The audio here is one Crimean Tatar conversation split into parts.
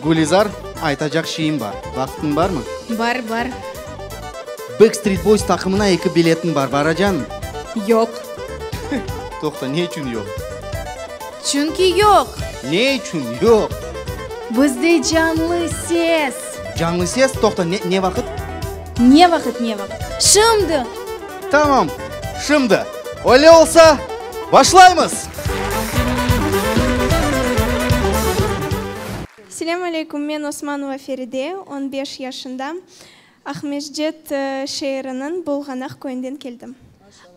Gülizar, aytacaq şeyim bar. Vaqtıñ barmı? Bar, bar. Backstreet Boys taqımına eki biletim bar, baracañmı? Yoq. Toqta, ne içün yoq? Çünki yoq. Ne içün yoq? Bizde canlı ses. Canlı ses? Toqta, ne, ne vaqıt? Ne vaqıt, ne vaqıt? Şimdi! Tamam, şimdi. Öyle olsa, başlaymız! Selâm aleyküm, men Osmanova Feride, on beş yaşındam, Aqmescit şeeriniñ Bulğanaq köyünden keldim.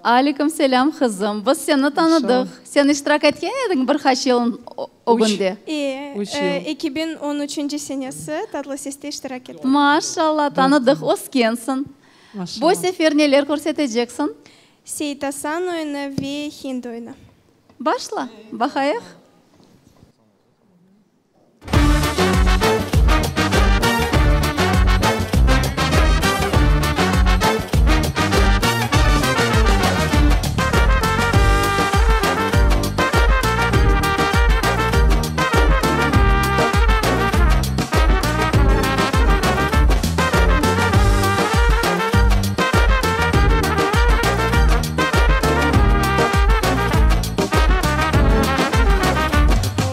Aleyküm selâm, qızım. Biz seni tanıdıq. Sen iştirak etken ediñ bir qaç yıl ögünde? E, 2013-nci senesi Tatlı seste iştirak ettim. Maşallah, tanıdıq, öskensiñ. Bu sefer neler körseteceksiñ? Seit Asan oyunı ve Hind oyunı. Başla, baqayıq.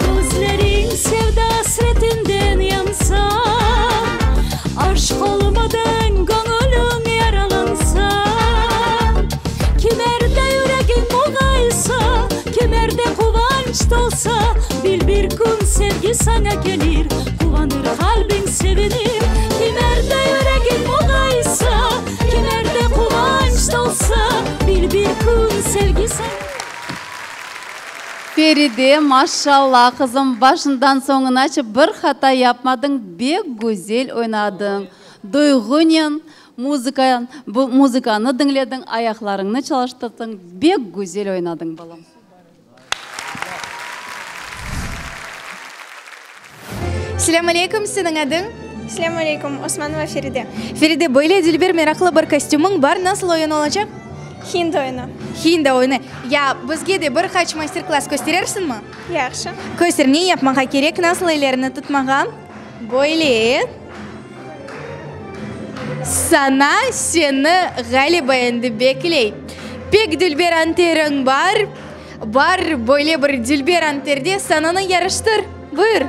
Közleriñ sevda asretinden yansa, Aşıq olmadan göñüliñ yaralansa, Kimerde yüregiñ muğaysa, Kimerde quvanç tolsa, Bil, bir kün sevgi saña kelir, Quvanır qalbiñ, sevinir. Kimerde yüregiñ muğaysa, Kimerde quvanç tolsa, Bil, bir kün sevgi saña. Feride, maşalla, qızım, başından soñunace bir hata yapmadıñ, bek güzel oynadıñ. Duyğunen muzıka, muzıkanı diñlediñ, ayaqlarıñnı çalıştırdıñ, bek güzel oynadıñ, balam. Selâm aleyküm, seniñ adıñ? Selâm aleyküm, Osmanova Feride. Feride, böyle dülber, meraqlı bir kostümiñ bar, nasıl oyun olacaq? Hind oyunı. Hind oyunı. Ya bizge de bir qaç master-klass kösterersiñmi? Yahşı. Köster, ne yapmağa kerek, nasıl ellerini tutmağa? Böyle. Sana seni ğaliba endi bekley. Pek dülber anteriñ bar. Bar, böyle bir dülber anterde sananı yarıştır. Buyur.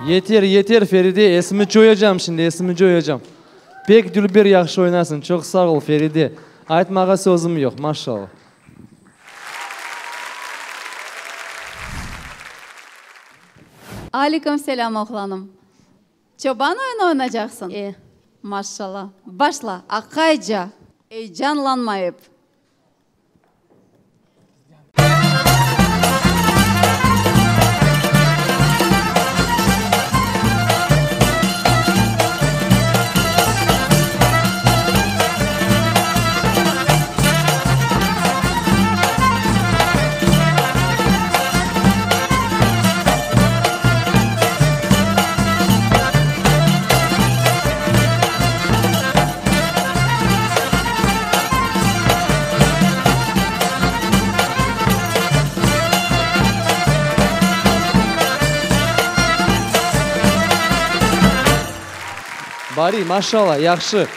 Yeter, yeter, Feride, esimi coyacam şimdi, esimi coyacam. Pek dülber yahşı oynasıñ, çoq sağ ol, Feride. Aytmağa sözüm yoq, maşallah. Aleyküm selâm, oğlanım. Çoban oyunı oynacaqsıñ? E. Maşallah. Başla, aqayca, eyecanlanmayıp. Bari, maşalla, yahşı.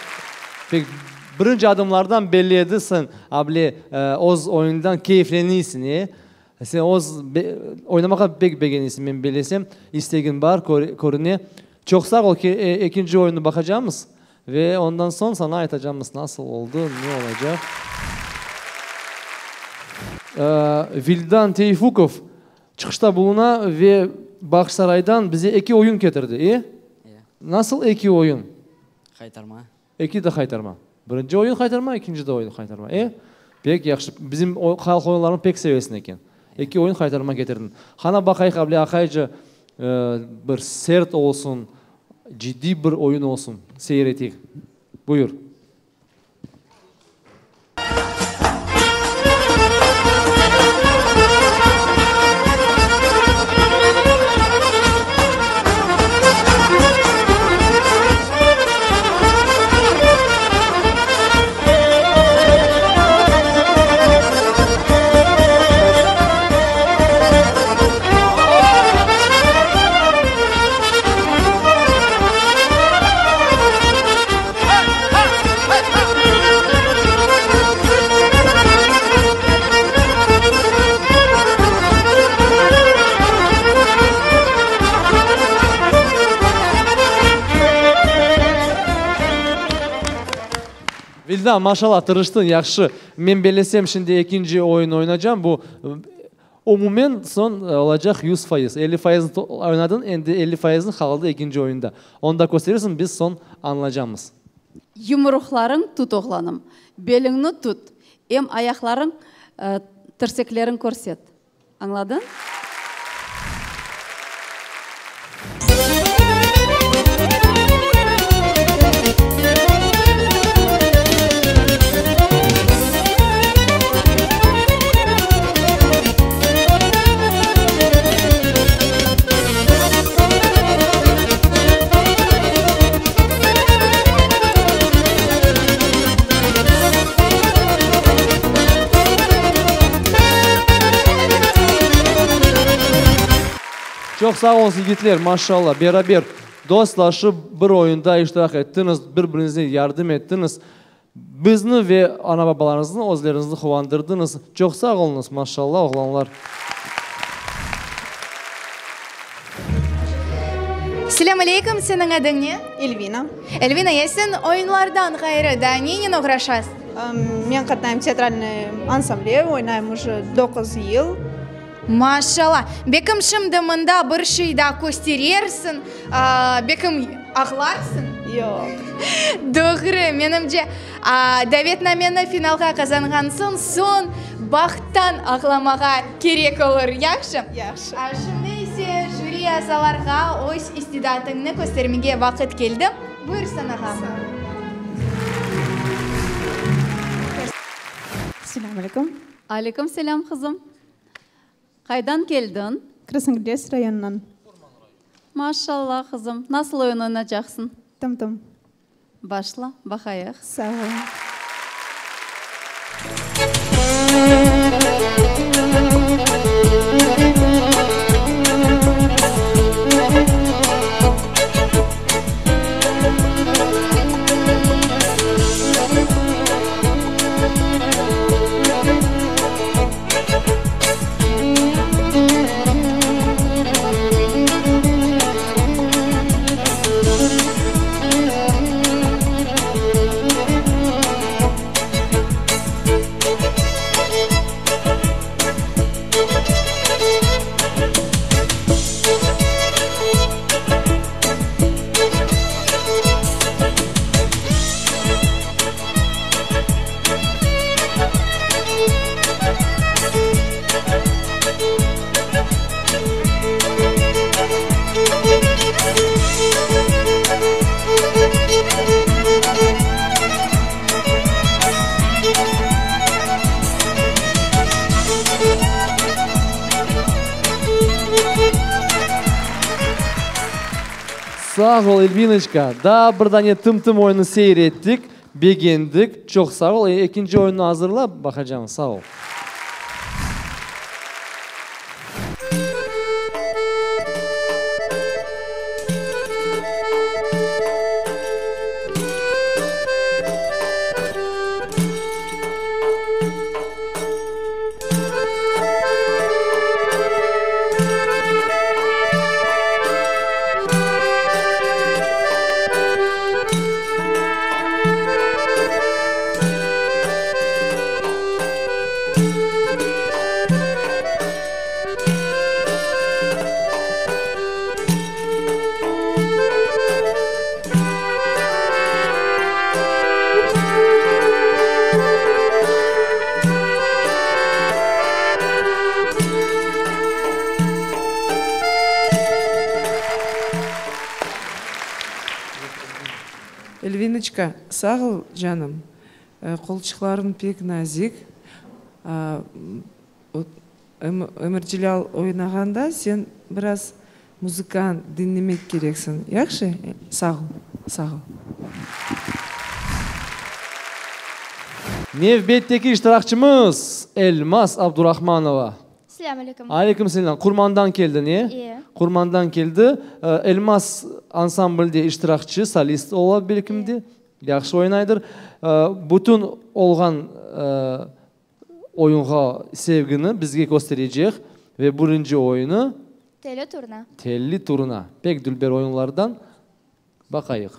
Pek birinci adımlardan belli edi, sen able öz oyundan keyfleniysiñ, e? Sen öz oynamağa pek begeniysiñ, men bilesem, istegiñ bar, körüne. Çoq sağ ol, ekinci oyunnı baqacamız ve ondan soñ saña aytacamız nasıl oldı, ne olacaq. Vildan Teyfukov çıqışta buluna ve Bağçasaraydan bize eki oyun ketirdi, e? Nasıl eki oyun? Qaytarma. Eki de qaytarma. Birinci oyun qaytarma, ekinci de oyun qaytarma. E? Pek yahşı. Bizim halq oyunlarını pek sevesiñ eken. Eki oyun qaytarma ketirdiñ. Qana baqayıq, able aqayca bir sert olsun, ciddiy bir oyun olsun. Seyir eteyik. Buyur. Vildan, maşallah, tırıştıñ, yahşı. Men bellesem, şimdi ekinci oyun oynacam. Bu, umumen, soñ olacaq 100%. 50 fayızını oynadıñ, endi 50 fayızıñ qaldı ekinci oyunda. Onı da kösterirsiñ, biz soñ añlacamız. Yumruqlarıñ tut, oğlanım, beliñni tut, em ayaqlarıñ, tirsekleriñ körset. Añladıñ? Çoq sağ oluñız, yigitler, maşallah, beraber dostlaşıp bir oyunda iştirak ettiñiz, bir-biriñizge yardım ettiñiz. Bizni ve ana-babalarıñıznı, özleriñizni quvandırdıñız. Çoq sağ oluñız, maşallah, oğlanlar. Selâm aleyküm, seniñ adıñ ne? Elvina. Elvina, ya sen oyunlardan ğayrı daa nenen oğraşasıñ? Men qatnayım teatralnıy ansamble, oynayım uje doquz yıl. Maşallah! Bekim şimdi mında bir şey daa kösterersiñ, bekim ağlarsıñ? Yoq. Doğru, menimce, davetnameni finalğa qazanğansıñ soñ bahttan ağlamağa kerek olur, yahşı? Yahşı. Şimdi ise jüri azalarğa öz istidatıñnı köstermege vaqıt keldi. Buyur sanağa. Sağ ol. Selâm aleyküm. Aleyküm selâm, qızım. Qaydan keldiñ? Krasnogrdeysk rayonından. Maşallah, qızım. Nasıl oyun oynacaqsıñ? Tım-tım. Başla, baqayıq. Sağ oluñ. Sağ ol, Elvinoçka. Daa bir dane Tım-tım oyunı seyir ettik. Begendik, çoq sağ ol. Ekinci oyunnı azırla, baqacağım. Sağ ol. Yanoçka, sağ ol, canım. Qolçıqlarıñ pek nazik. Emircelâl oynağanda sen biraz muzıkanı diñlemek kereksiñ. Yahşı? Sağ ol. Sağ ol. Nevbetteki iştirakçımız, Elmaz Abdurahmanova. Selâm aleyküm. Aleyküm selâm. Qurmandan keldi, ne? E. Qurmandan keldi. Elmaz ansamblde iştirakçı, solist ola belkim de. Yahşı oynaydır. Bütün olğan oyunğa sevgini bizge kösterecek ve birinci oyunı. Telli turna. Telli turna. Pek dülber oyunlardan. Baqayıq.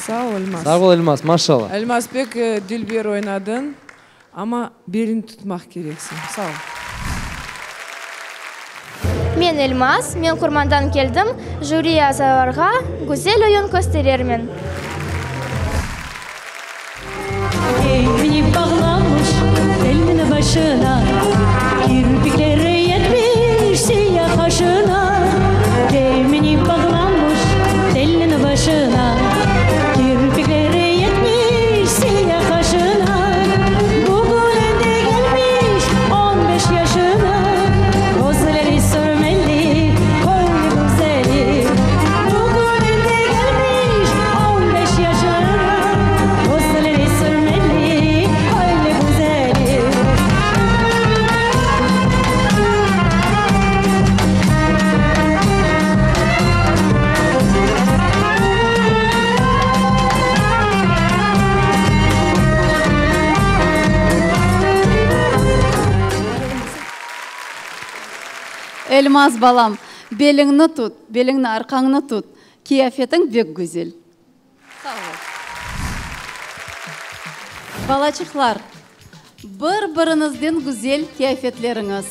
Sağ ol, Elmaz. Sağ ol, Elmaz, maşallah. Elmaz, pek dülber oynadıñ, amma belini tutmaq kereksiñ. Sağ ol. Men Elmaz, men Qurmandan keldim, jüri azalarğa güzel oyun kösterermen. Kemini bağlamış telini başına, Kirpikleri yetmiş siyah qaşına. Kemini bağlamış telini başına, Kirpikleri yetmiş siyah qaşına. Bugün endi kelmiş on beş yaşına, Közleri sürmeli, köy güzeli. Bugün endi kelmiş on beş yaşına, Közleri sürmeli, köy güzeli. Elmaz balam, beliñni tut, beliñni, arqañnı tut, kiyafetiñ bek güzel. Sağ ol. Balaçıqlar, bir-biriñizden güzel kiyafetleriñiz.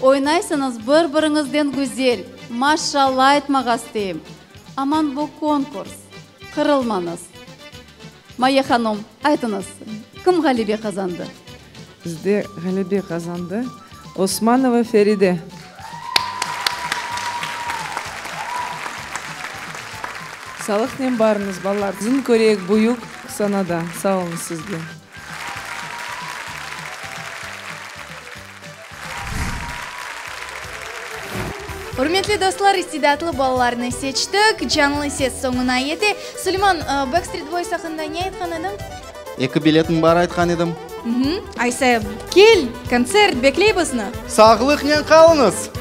Oynaysıñız bir-biriñizden güzel, maşşalla aytmağa isteyim. Aman bu konkurs, qırılmañız. Maye hanım, aytıñız, kim ğalebe qazandı? Bizde ğalebe qazandı Osmanova Feride. Sağlıqnen barıñız, balalar. Sizni köreyik büyük sanada. Sağ oluñız sizge. Ürmetli dostlar, istidatlı balalarnı seçtik. Canlı ses soñuna yete. Suleyman, Backstreet Boys aqqında ne aytqan ediñ? Eki biletim bar aytqan edim. Aysa, kel, kontsert, bekley bizni. Sağlıqnen qalıñız!